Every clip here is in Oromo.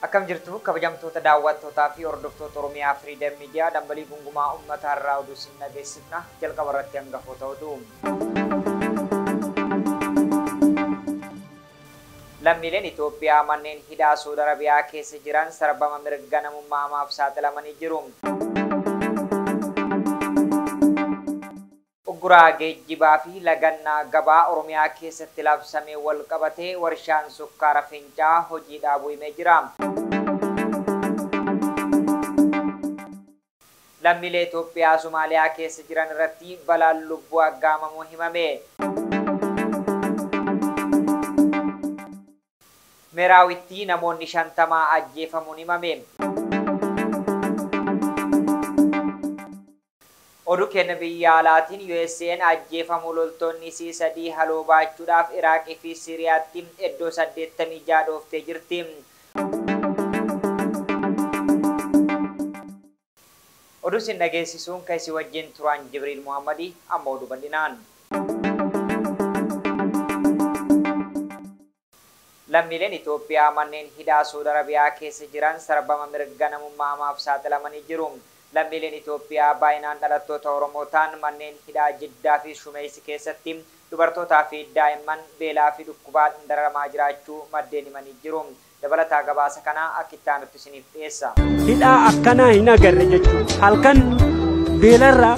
Akkam jirtu kabajamtoota daawwattootaa fi hordoftoota Oromiyaa Freedom Media dambalii gungumaa uummataa irraa oduu isin dhageessifna. Jalqaba irratti hangafoota oduu. Lammiileen Itoophiyaa manneen hidhaa Suudi Arabiyaa keessa jiran sarbama mirga namummaa hamaaf saaxilamanii jiru. Ugguraa geejjibaa fi lagannaa gabaa Oromiyaa keessatti labsamee wal qabatee warshaan sukkaara Fincaa'aa hojii dhaabuu himee jira. Lammiilee Itoophiyaa Somaaliyaa keessa jiran irratti balaan lubbuu aggaamamuu himame. Meraawitti namoonni 50 ajjeefamuun himame. Oduu kenna biyya alaatiin USA'n ajjeefamuu loltoonni isii 3 haloo baachuudhaaf Iraaqii fi Siiriyaatti iddoo 86 dhooftee jirti. Oduu isin dhageessisuun kan isin wajjin turan Jibriil Muhammadii amma oduu bal'inaan. Lammiileen Itoophiyaa manneen hidhaa Suudi Arabiyaa keessa jiran sarbama mirga namummaa hamaaf saaxilamanii jiru. Lammiileen Itoophiyaa baay'inaan dhalattoota Oromoo ta'an manneen hidhaa Jiddaa fi Shumeessi keessatti dubartootaa fi daa'imman beelaa fi dhukkubaan dararamaa jiraachuu maddeen himanii jiru. Dabalataa gabaasa kanaa akka itti aanutti isiniif dhiyeessa. Hidhaa akkanaa hin agarre jechuudha. Halkan beelarraa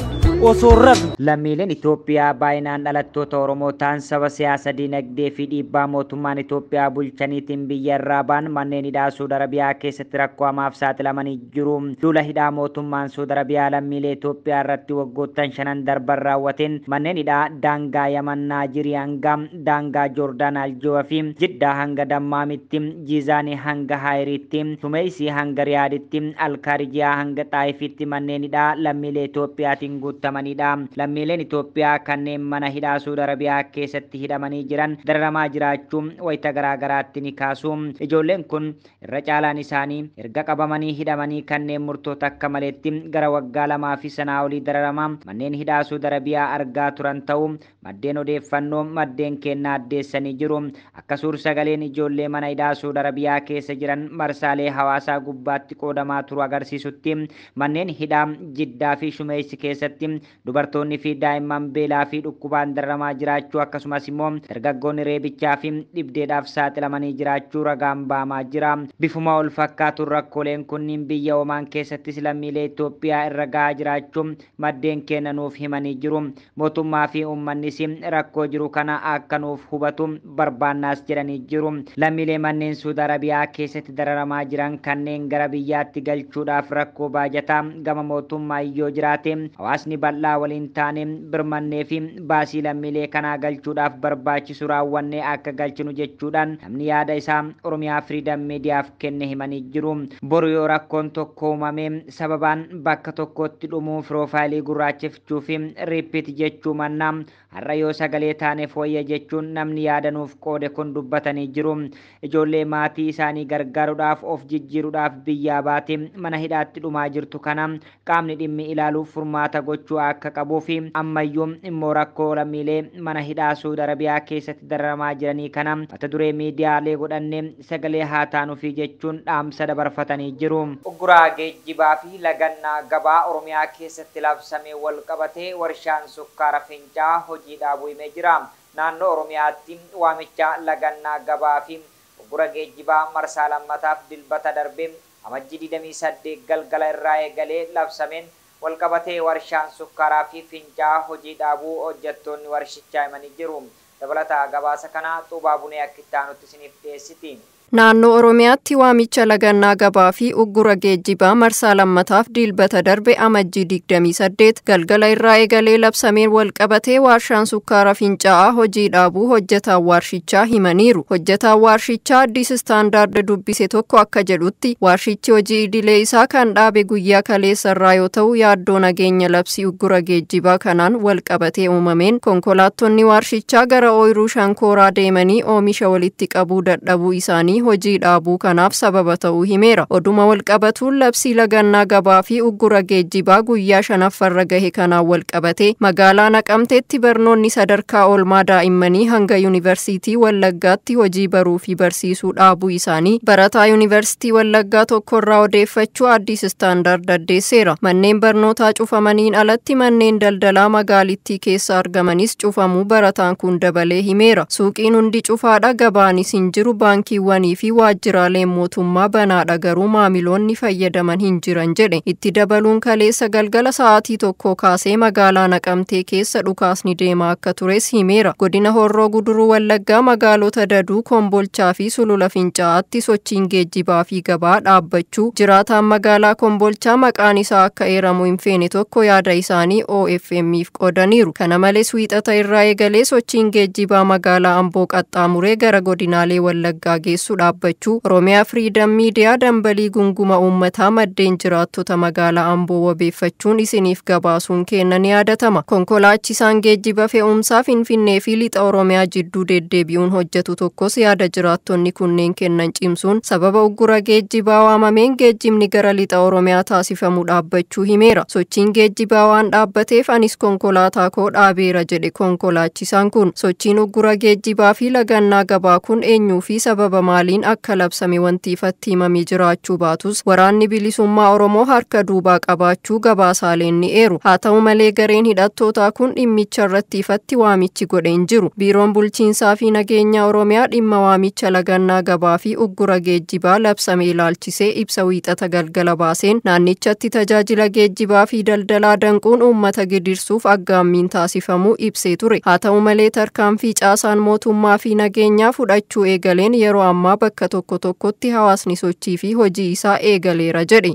osoo rafne. Lammiileen Itoophiyaa baay'inaan dhalattoota Oromoo ta'an saba siyaasa dinagdee fi dhiibbaa mootummaan Itoophiyaa bulchaniitiin biyya irraa ba'an manneen hidhaa Suudi Arabiyaa keessatti rakkoo hamaaf saaxilamanii jiru. Duula hidhaa mootummaan Suudi Arabiyaa lammiilee Itoophiyaa irratti waggoottan 5 darban raawwateen manneen hidhaa daangaa Yaman Naajirii hanga daangaa Joordaan Aljoowaa fi Jiddaa hanga Dammaamitti, Jiizaanii hanga Haayiriitti, Sumeysii hanga Riyaaditti, Alkaarijiyaa hanga Xaayifitti manneen hidhaa lammiilee Itoophiyaatiin guutamanidha. Lammiileen Itoophiyaa kanneen mana hidhaa Suudi Arabiyaa keessatti hidhamanii jiran dararamaa jiraachuu wayita garaagaraatti ni kaasu. Ijoolleen kun irra caalaan isaanii erga qabamanii hidhamanii kanneen murtoota akka maleetti gara waggaa 2 fi sanaa olii dararamaa manneen hidhaa Suudi Arabiyaa argaa turan ta'uu maddeen odeeffannoo maddeen kennaa addeessanii jiru. Akka suur-sagaleen ijoollee mana hidhaa Suudi Arabiyaa keessa jiran marsaalee hawaasaa gubbaatti qoodamaa turu agarsiisutti manneen hidhaa Jiddaa fi Shumeessi keessatti dubartoonni fi daa'imman beelaa fi dhukkubaan dararamaa jiraachuu akkasumas immoo dargaggoonni reebichaa fi dhibdeedhaaf saaxilamanii jiraachuu ragaan baamaa jira. Bifuma wal fakkaatuun rakkooleen kunniin biyya Omaan keessattis lammiilee Itoophiyaa irra gahaa jiraachuu maddeen kenna nuuf himanii jiru. Mootummaa fi uummannis rakkoo jiru kana akka nuuf hubatu barbaannaas jedhanii jiru. Lammiilee manneen Suudi Arabiyaa keessatti dararamaa jiran kanneen gara biyyaatti galchuudhaaf rakkoo baajataa gama mootummaa yoo jiraate hawaasni bal'aa waliin taane birmannee fi baasii lammiilee kanaa galchuudhaaf barbaachisu raawwannee akka galchinu jechuudhaan namni yaada isaa Oromiyaa Freedom Mediaaf kenne himanii jiru. Boru yoo rakkoon tokko uumame sababaan bakka tokkotti dhumuu piroofaayilii gurraachifachuu fi riippiit jechuu mannaa har'a yoo sagalee taane fooyya jechuun namni yaada nuuf qoode kun dubbatanii jiru. Ijoollee maatii isaanii gargaaruudhaaf of jijjiiruudhaaf biyyaa baate mana hidhaatti dhumaa jirtu kana qaamni dhimmi ilaaluuf furmaata gochuu akka qabuu fi ammayyuu immoo rakkoo lammiilee mana hidhaa Suudi Arabiyaa keessatti dararamaa jiranii kana mata duree miidiyaalee godhannee sagalee haa taanuufi jechuun dhaamsa dabarfatanii jiru. Ugguraa geejjibaa fi lagannaa gabaa Oromiyaa keessatti labsamee wal qabatee warshaan sukkaara Fincaa'aa hojii dhaabuu himee jira. Naannoo Oromiyaatti waamicha lagannaa gabaa fi uggura geejjibaa marsaa lammataaf dilbata darbee amajjii 28 galgala irraa eegalee labsameen wal qabatee warshaan sukkaaraa fi Fincaa'aa hojii dhaabuu hojjettoonni warshichaa himanii jiru. Dabalataa gabaasa kana Xuubaa Bunee akka itti aanutti isiniif dhiyeessiti. Naannoo Oromiyaatti waamicha lagannaa gabaa fi uggura geejjibaa marsaa lammataaf dilbata darbe amajjii 28 galgala irraa eegalee labsameen wal qabatee warshaan sukkaara Fincaa'aa hojii dhaabuu hojjetaan warshichaa himaniiru. Hojjetaan warshichaa Addis Standard dubbise tokko akka jedhutti warshichi hojii idilee isaa kan dhaabe guyyaa kaleessa irraa yoo ta'u yaaddoo nageenya labsii uggura geejjibaa kanaan wal qabatee uumameen konkolaattonni warshichaa gara ooyiruu shankooraa deemanii oomisha walitti qabuu dadhabuu isaanii isaanii hojii dhaabuu kanaaf sababa ta'uu himeera. Oduma walqabatuun labsii lagannaa gabaa fi uggura geejjibaa guyyaa shanaffarra gahe kanaan walqabate magaalaa Naqamteetti barnoonni sadarkaa oolmaa daa'immanii hanga Yuunivarsiitii Wallaggaatti hojii baruu fi barsiisuu dhaabuu isaanii barataa Yuunivarsiitii Wallaggaa tokkorraa odeeffachuu Addis Standard addeesseera. Manneen barnootaa cufamaniin alatti manneen daldalaa magaalittii keessa argamanis cufamuu barataan kun dabalee himeera. Suuqiin hundi cufaadha, gabaanis hin jiru, baankiiwwanii fi waajjiraaleen mootummaa banaadha, garuu maamiloonni fayyadaman hin jiran jedhe. Itti dabaluun kaleessa galgala sa'aatii 1 kaasee magaalaa Naqamtee keessa dhukaasni deemaa akka tures himeera. Godina Horroo Guduruu Wallaggaa magaalota Daduu, Kombolchaa fi Sulula Fincaa'aatti sochiin geejjibaa fi gabaa dhaabbachuu jiraataan magaalaa Kombolchaa maqaan isaa akka eeramu hin feene tokko yaada isaanii OFM'if qoodaniiru. Kana malees wiixata irraa eegalee sochiin geejjibaa magaalaa Amboo qaxxaamuree gara godinaalee Wallaggaa geessu dhaabbachuu Oromiyaa Freedom Media dambalii gunguma uummataa maddeen jiraattota magaalaa Amboo wabeeffachuun isiniif gabaasuun kenna ni yaadatama. Konkolaachisaan geejjiba fe'umsaa Finfinnee fi lixa Oromiyaa jidduu deddeebi'uun hojjetu tokkos yaada jiraattonni kunneen kennan cimsuun sababa uggura geejjibaa waamameen geejjibni gara lixa Oromiyaa taasifamu dhaabbachuu himeera. Sochiin geejjibaa waan dhaabbateef anis konkolaataa koo dhaabeera jedhe konkolaachisaan kun. Sochiin uggura geejjibaa fi lagannaa gabaa kun eenyuu fi sababa maaliin akka labsame wanti ifatti himamee jiraachuu baatus waraanni bilisummaa Oromoo harka duubaa qabaachuu gabaasaaleen ni eeru. Haa ta'u malee gareen hidhattootaa kun dhimmicha irratti ifatti waamichi godhe hin jiru. Biiroon bulchiinsaa fi nageenya Oromiyaa dhimma waamicha lagannaa gabaa fi uggura geejjibaa labsame ilaalchisee ibsa wiixata galgala baaseen naannichatti tajaajila geejjibaa fi daldalaa danquun uummata gidirsuuf aggaammiin taasifamuu ibsee ture. Haa ta'u malee tarkaanfii caasaan mootummaa fi nageenyaa fudhachuu eegaleen yeroo ammaa bakka tokko tokkotti hawaasni sochii fi hojii isaa eegaleera jedhe.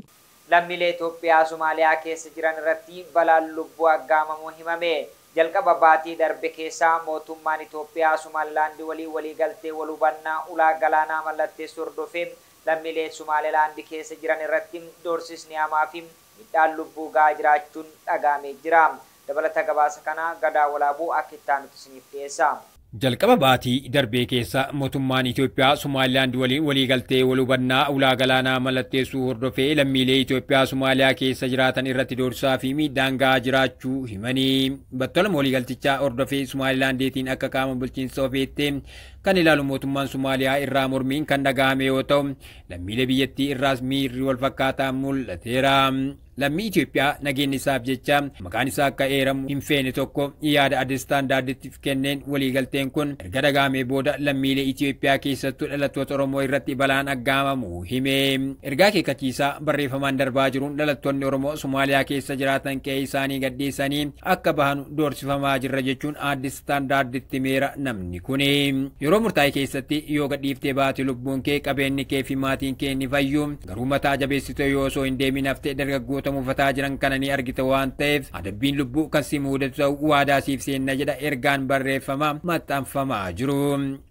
Lammiilee Itoophiyaa Somaaliyaa keessa jiran irratti balaan lubbuu aggaamamuu himame. Jalqaba baatii darbe keessaa mootummaan Itoophiyaa Somaalilaand walii waliigaltee wal hubannaa ulaa galaanaa mallatteessuu hordofee lammiilee Somaalilaand keessa jiran irratti doorsisni hamaa fi miidhaan lubbuu gahaa jiraachuun dhagahamee jira. Dabalata gabaasa kanaa Gadaa Walaabuu akka itti aanutti isiniif dhiyeessa. Jalqaba baatii darbee keessa mootummaan Itoophiyaa Somaalilaand waliin waliigaltee wal hubannaa ulaa galaanaa mallatteessuu hordofee lammiilee Itoophiyaa Somaaliyaa keessa jiraatan irratti doorsisaa fi miidhaan gahaa jiraachuu himanii battaluma waliigaltichaa hordofee Somaalilaandiitiin akka qaama bulchiinsa ofiitti kan ilaalu mootummaan Somaaliyaa irraa mormiin kan dhagahame yoo ta'u lammiilee biyyattii irraas miirri wal fakkaataa mul'ateera. Lammii Itoophiyaa nageenya isaaf jecha maqaan isaa akka eeramu hin feene tokko yaada Addis Standarditti kenneen waliigalteen kun erga dhagahamee booda lammiilee Itoophiyaa keessattuu dhalattoota Oromoo irratti balaan aggaamamu hime. Ergaa akeekkachiisaa barreeffamaan darbaa jiruun dhalattoonni Oromoo Somaaliyaa keessa jiraatan qe'ee isaanii gadhiisanii akka bahan doorsifamaa jirra jechuun Addis Standarditti himeera namni kuni. Yeroo murtaa'e keessatti yoo gadhiiftee baate lubbuun kee qabeenyi kee fi maatiin kee ni fayyu, garuu mataa jabeessitee yoo osoo hin deemin haftee dargaggoota mufataa jiran kana ni argita waan ta'eef adabbiin lubbuu kan si mudatu ta'uu waadaa siif seenna jedha ergaan barreeffamaa maxxanfamaa jiru.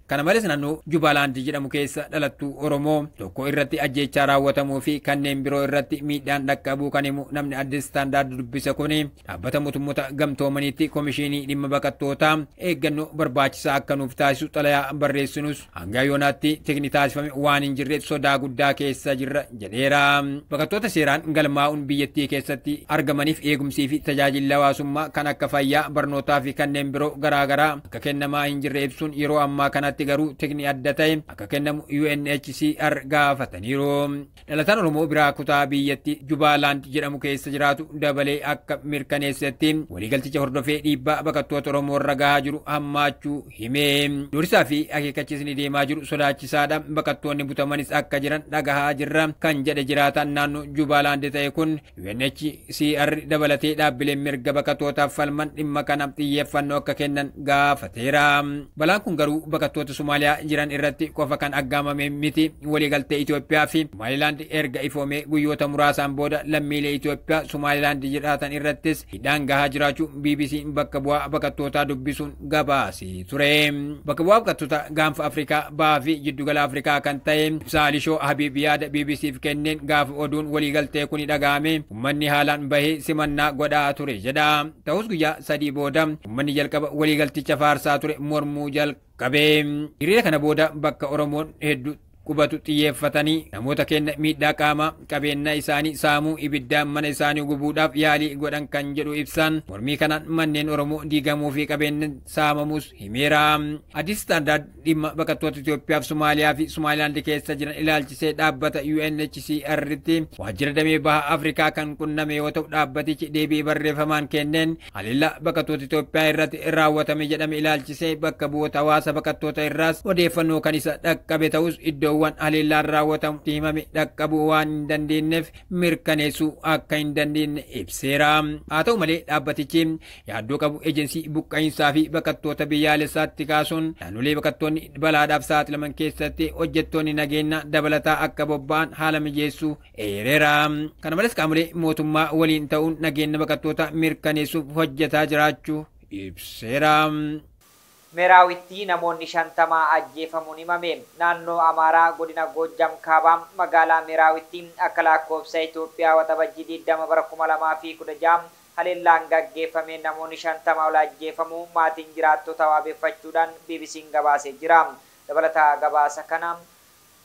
Kana malees naannoo Jubaalaand jedhamu keessa dhalattuu Oromoo tokko irratti ajjeechaa raawwatamuu fi kanneen biroo irratti miidhaan dhaqqabuu kan himu namni Addis Standard dubbise kuni dhaabbata mootummoota gamtoomaniitti komishinii dhimma baqattootaa eeggannoo barbaachisaa akka nuuf taasisu xalayaa barreessinus hanga yoonaatti tikni taasifame waan hin jirreef sodaa guddaa keessa jirra jedheera. Baqattoota seeraan galmaa'uun biyyattii keessatti argamaniif eegumsii fi tajaajilli hawaasummaa kan akka fayyaa, barnootaa fi kanneen biroo garaagaraa akka kennamaa hin jirre ibsuun yeroo ammaa kanatti garuu tikni adda ta'e akka kennamu UNHCR gaafataniiru. Dhalataan Oromoo biraa kutaa biyyattii Jubaalaand jedhamu keessa jiraatu dabalee akka mirkaneessetti waliigalticha hordofee dhiibbaa baqattoota Oromoo irra gahaa jiru hammaachuu hime. Doorsisaa fi akeekkachiisni deemaa jiru sodaachisaadha. Baqattoonni butamanis akka jiran dhagahaa jirra kan jedhe jiraataan naannoo Jubaalaand ta'e kun UNHCR dabalatee dhaabbileen mirga baqattootaaf falman dhimma kanaaf xiyyeeffannoo akka kennan gaafateera. Balaan kun garuu baqattoota Somaaliyaa jiran irratti qofa kan aggaamame miti. Waliigaltee Itoophiyaa fi Somaalilaand erga ifoomee guyyoota muraasaan booda lammiilee Itoophiyaa Somaalilaand jiraatan irrattis hidhaan gahaa jiraachuu BBC bakka bu'aa baqattootaa dubbisuun gabaasee ture. Bakka bu'aa baqattoota gaanfa Afrikaa bahaa fi jiddugala Afrikaa kan ta'e Ibsaa Alishoo Habiib yaada BBCf kenneen gaafa oduun waliigaltee kun dhagahame uummanni haalaan bahee simannaa godhaa ture jedha. Ta'us guyyaa sadii booda uummanni jalqaba waliigalticha faarsaa ture mormuu jalqabe. Hiriira kana booda bakka Oromoon hedduu qubatu xiyyeeffatanii namoota keenya miidhaa qaamaa, qabeenya isaanii saamuu, ibiddaan mana isaanii gubuudhaaf yaalii godhan kan jedhu ibsaan, mormii kanaan manneen Oromoo diigamuu fi qabeenya saamamuus himeera. Addis Standard dhimma baqattoota Itoophiyaa fi Somaaliyaa fi Somaalilaand keessa jiran ilaalchisee dhaabbata UNHCR'tti waajjira damee baha Afrikaa kan qunname yoo ta'u, dhaabbatichi deebii barreeffamaan kenneen haleellaa baqattoota Itoophiyaa irratti raawwatame jedhame ilaalchisee bakka bu'oota hawaasa baqattoota irraas odeeffannoo kan isa dhaqqabe ta'us, iddoowwan haleellaan raawwatamu himame dhaqqabuu waan hin dandeenyeef mirkaneessuu akka hin dandeenye ibseera. Haa ta'u malee, dhaabbatichi yaaddoo qabu ejensii buqqa'iinsaa fi baqattoota biyyaalessaatti kaasuun naannolee baqattoonni balaadhaaf saaxilaman keessatti hojjettoonni nageenya dabalataa akka bobba'an haala mijeessuu eereera. Kana malees, qaamolee mootummaa waliin ta'uun nageenya baqattoota mirkaneessuuf hojjetaa jiraachuu ibseera. Meraawitti namoonni 50 ajjeefamuun himame. Naannoo Amaaraa, godina Goojjam Kaabaa, magaalaa Meraawitti akka lakkoofsa Itoophiyaa Waxabajjii 20 bara 2016 haleellaan gaggeeffame namoonni 50 ol ajjeefamuu maatiin jiraattota wabeeffachuudhaan BBC'n gabaasee jira. Dabalataa gabaasa kana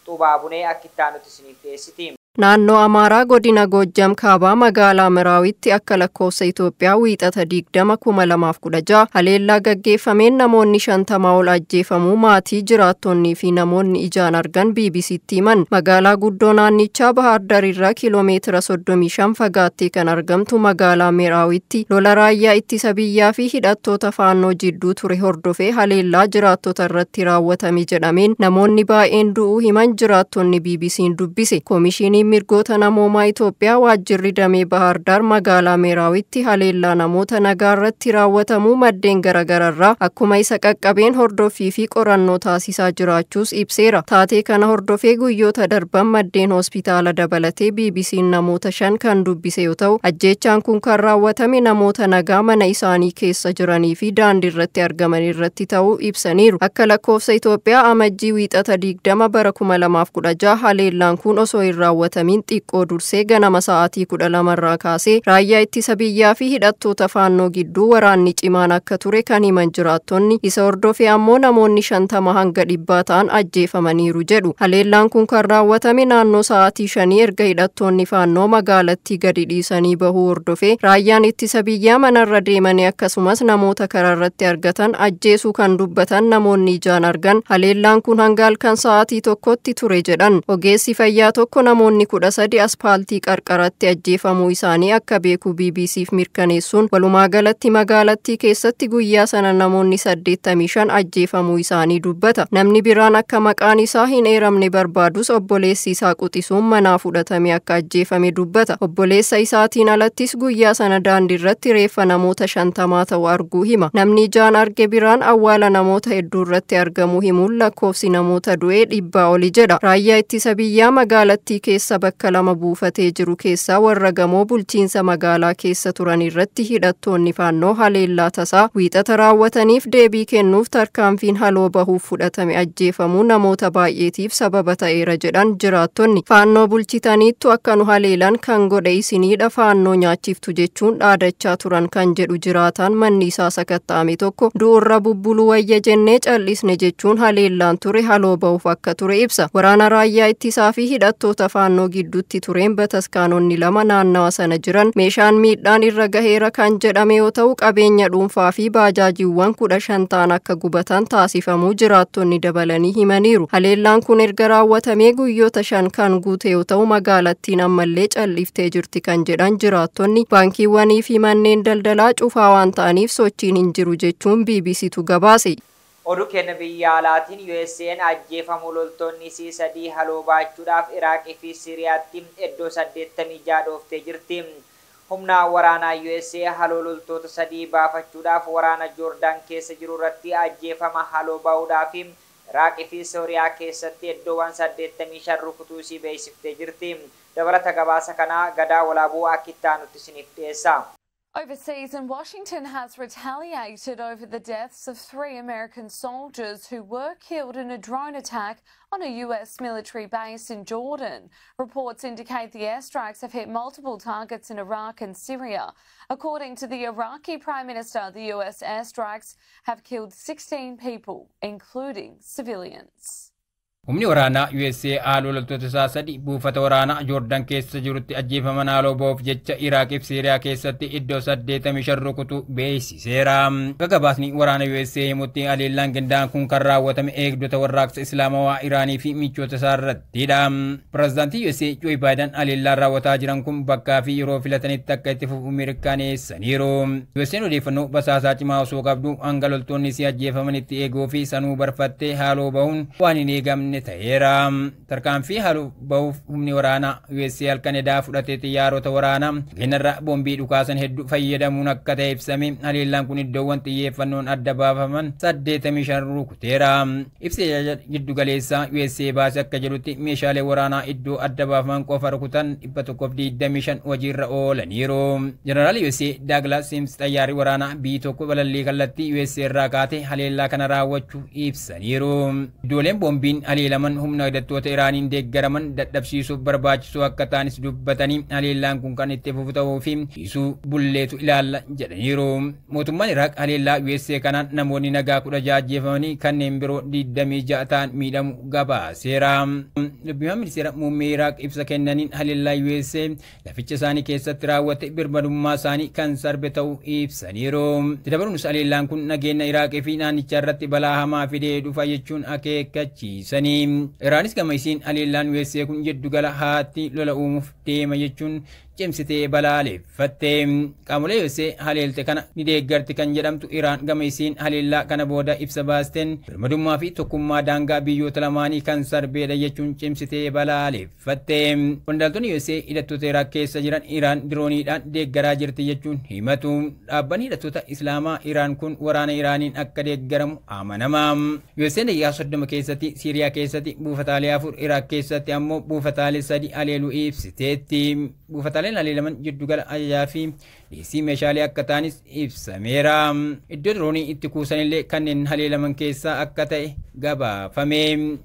Xubaa Bunee akka itti aanutti isiniif dhiyeessiti. Naannoo Amaaraa, godina Goojjam Kaabaa, magaalaa Meraawitti akka lakkoofsa Itoophiyaa Wiixata 20/2016 haleellaa gaggeeffameen namoonni 50 ol ajjeefamuu maatii, jiraattonnii fi namoonni ijaan argan BBCtti himan. Magaalaa guddoo naannichaa Bahaar Dar irraa kiiloomeetira 35 fagaattee kan argamtu magaalaa Meraawitti lola raayyaa ittisa biyyaa fi hidhattoota faannoo jidduu ture hordofee haleellaa jiraattota irratti raawwatame jedhameen namoonni baay'een du'uu himan jiraattonni BBC'n dubbise. Koomishinii Mirgoota Namoomaa Itoophiyaa waajjirri damee Bahaar Daar magaalaa Meraawitti haleellaa namoota nagaa irratti raawwatamuu maddeen garagararraa akkuma isa qaqqabeen hordoffii fi qorannoo taasisaa jiraachuus ibseera. Taatee kana hordofee guyyoota darban maddeen hospitaala dabalatee BBC'n namoota shan kan dubbise yoo ta'u, ajjeechaan kun kan raawwatame namoota nagaa mana isaanii keessa jiranii fi daandii irratti argaman irratti ta'uu ibsaniiru. Akka lakkoofsa Itoophiyaa Amajjii Wiixata 20 bara 2016 haleellaan kun osoo hin raawwatamiin xiqqoo dursee ganama sa'aatii 12 irraa kaasee raayyaa ittisa biyyaa fi hidhattoota faannoo gidduu waraanni cimaan akka ture kan himan jiraattonni, isa hordofee ammoo namoonni 50 hanga 100 ta'an ajjeefamaniiru jedhu. Haleellaan kun kan raawwatame naannoo sa'aatii 5 erga hidhattoonni faannoo magaalattii gadi dhiisanii bahuu hordofee raayyaan ittisa biyyaa manarra deemanii akkasumas namoota karaarratti argatan ajjeesuu kan dubbatan namoonni ijaan argan, haleellaan kun hanga halkan sa'aatii 1tti ture jedhan. Ogeessi fayyaa tokko namoonni 13 aspaaltii qarqaratti ajjeefamuu isaanii akka beeku BBCf mirkaneessuun, walumaa galatti magaalattii keessatti guyyaa sana namoonni 85 ajjeefamuu isaanii dubbata. Namni biraan akka maqaan isaa hin eeramne barbaadus obboleessi isaa quxisuun manaa fudhatame akka ajjeefame dubbata. Obboleessa isaatiin alattis guyyaa sana daandii irratti reeffa namoota 50 ta'u arguu hima. Namni ijaan arge biraan awwaala namoota hedduu irratti argamuu himuun lakkoofsi namoota du'ee 100 oli jedha. Raayyaa ittisa biyyaa magaalattii keessa bakka lama buufatee jiru keessaa warra gamoo bulchiinsa magaalaa keessa turan irratti hidhattoonni faannoo haleellaa tasaa Wiixata raawwataniif deebii kennuuf tarkaanfiin haloo bahuuf fudhatame ajjeefamuu namoota baay'eetiif sababa ta'eera jedhan jiraattonni. "Faannoo bulchitaniittu, akka nu haleelan kan godhe isiniidha, faannoo nyaachiftu" jechuun dhaadachaa turan kan jedhu jiraataan manni isaa sakatta'ame tokko, "Du'urra bubbuluu wayya jennee cal'isne" jechuun haleellaan ture haloo bahuuf akka ture ibsa. Waraana raayyaa ittisaa fi hidhattoota faannoo gidduutti tureen bataskaanonni lama naannawa sana jiran meeshaan miidhaan irra gaheera kan jedhame yoo ta'u, qabeenya dhuunfaa fi baajaajiiwwan 15 ta'an akka gubatan taasifamuu jiraattonni dabalanii himaniiru. Haleellaan kun erga raawwatamee guyyoota 5 kan guute yoo ta'u, magaalattiin ammallee calliftee jirti kan jedhan jiraattonni, baankiiwwanii fi manneen daldalaa cufaa waan ta'aniif sochiin hin jiru jechuun BBCtu gabaase. Oduu kenna biyya alaatiin, USA'n ajjeefamuu loltoonni isii sadii haloo baachuudhaaf Iraaqii fi Siiriyaatti iddoo 86 dhooftee jirti. Humna waraanaa USA haloo loltoota sadii baafachuudhaaf waraana Joordaan keessa jiru irratti ajjeefama haloo bahuudhaaf Iraaqii fi Sooriyaa keessatti iddoowwan 85 rukutuu isii beeksiftee jirti. Dabalata gabaasa kanaa Gadaa Walaabuu akka itti aanutti isiniif dhiyeessa. Overseas, and Washington has retaliated over the deaths of three American soldiers who were killed in a drone attack on a US military base in Jordan. Reports indicate the airstrikes have hit multiple targets in Iraq and Syria. According to the Iraqi Prime Minister, the US airstrikes have killed 16 people, including civilians. Humni waraanaa USA haaloo loltoota isaa 3 buufata waraanaa Joordaan keessa jirutti ajjeefaman haaloo ba'uuf jecha Iraaqii fi Siiriyaa keessatti iddoo 85 rukutu beeksiseera. Akka gabaasni waraana USA himutti haleellaan qindaa'aan kun kan raawwatame eegdota warraaqsa Islaamawaa Iraanii fi michoota isaa irrattidha. Pireezidaantii USA Joe Biden haleellaan raawwataa jiran kun bakkaa fi yeroo filatanitti akka itti fufu mirkaneessaniiru. USA'n odeeffannoo basaasaa cimaa osoo qabdu hanga loltoonni isii ajjeefamanitti eeguu fi sanuu barfattee haaloo bahuun waan hin eegamne ta'eera. Tarkaanfii haaloo bahuuf humni waraanaa USA halkan edaa fudhatee xiyyaarota waraanaa geenarra boombii dhukaasan hedduu fayyadamuun akka ta'e ibsame. Haleellaan kun iddoowwan xiyyeeffannoon adda baafaman 85 rukuteera. Ibsi giddu galeessaa USA baase akka jedhutti meeshaalee waraanaa iddoo adda baafaman qofa rukutan 125 hojiirra oolaniiru. Jeneraal USA Douglas Sims xayyaarri waraanaa B1 balallii kallattii USA irraa kaatee haleellaa kana raawwachuu ibsaniiru. Iddooleen boombiin haleelaman humna hidhattoota Iraaniin deeggaraman dadhabsiisuuf barbaachisoo akka ta'anis dubbatanii haleellaan kun kan itti fufu ta'uu fi dhiisuu bulleetu ilaalla jedhaniiru. Mootummaan Iraaq haleellaa USA kanaan namoonni nagaa 16 ajjeefamanii kanneen biroo 26 ta'an miidhamu gabaaseera. Dubbimaan ministeera muummee Iraaq ibsa kennaniin haleellaa USA laficha isaanii keessatti raawwate birmadummaa isaanii kan sarbe ta'uu ibsaniiru. Itti dabaluunis haleellaan kun nageenya Iraaqii fi naannicha irratti balaa hamaa fidee dhufa jechuun akeekkachiisanii. Iraanis gama isiin haleellaan USA kun jiddugala haatti lola uumuuf deema jechuun cimsitee balaaleffatte. Qaamolee USA haleelte kana ni deeggarti kan jedhamtu Iraan gama isiin haleellaa kana booda ibsa baasteen birmadummaa fi tokkummaa daangaa biyyoota lamaanii kan sarbeedha jechuun cimsitee balaaleffatte. Qondaaltonni USA hidhattoota Iraaq keessa jiran Iraan dirooniidhaan deeggaraa jirti jechuun himatu. Dhaabbanni hidhattoota Islaamaa Iraan kun waraana Iraaniin akka deeggaramu amanama. USA daqiiqaa 30 keessatti Siiriyaa keessatti buufataalee 4, Iraaq keessatti ammoo buufataalee 3 haleeluu ibsiteetti. Buufataaleen haleelaman jiddugala ajajaa fi dhiyeessii meeshaalee akka ta'anis ibsameera. Iddoo diroonii itti kuusanillee kanneen haleelaman keessaa akka ta'e gabaafame.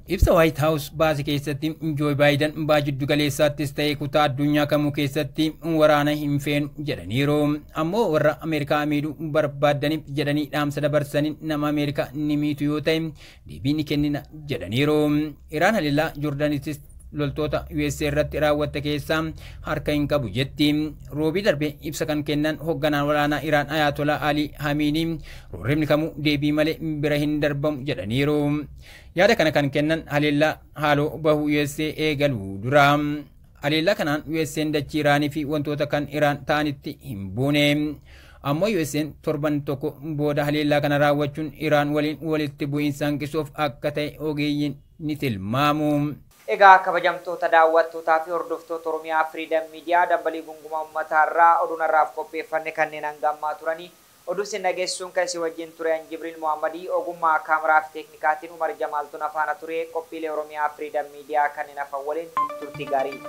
Ibsa White House baase keessatti Joe Biden baa jiddugaleessaattis ta'e kutaa addunyaa kamuu keessatti waraana hin feenu jedhaniiru. Ammoo warra Ameerikaa miidhuu barbaadaniif jedhanii dhaamsa dabarsaniin nama Ameerikaa ni miitu yoo ta'e deebii ni kennina jedhaniiru. Iraan haleellaa Joordaanittis loltoota USA irratti raawwatte keessaa harka hin qabu jetti. Roobii darbe ibsa kan kennan hoogganaan waraanaa Iraan Ayatollah Ali Hamiini roorrifni kamuu deebii malee bira hin darbamu jedhaniiru. Yaada kana kan kennan haleellaa haaloo bahuu USA eegaluu dura. Haleellaa kanaan USA'n dachii Iraanii fi wantoota kan Iraan ta'anitti hin buune. Ammoo USA'n torban tokko booda haleellaa kana raawwachuun Iraan waliin walitti bu'iinsa hanqisuuf akka ta'e ogeeyyiin ni tilmaamu. Egaa kabajamtoota daawwattootaa fi hordoftoota Oromiyaa Freedom Media dambalii gungumaa uummataa irraa oduun har'aaf qopheeffanne kanneen hanga ammaa turanii oduu isin dhageessuun kan isin wajjin ture Jibriil Muhammadii ogummaa kaameraa fi teeknikaatiin Umar Jamaaltuun afaana ture qophiilee Oromiyaa Freedom Media kanneen hafan waliin turtii gaarii.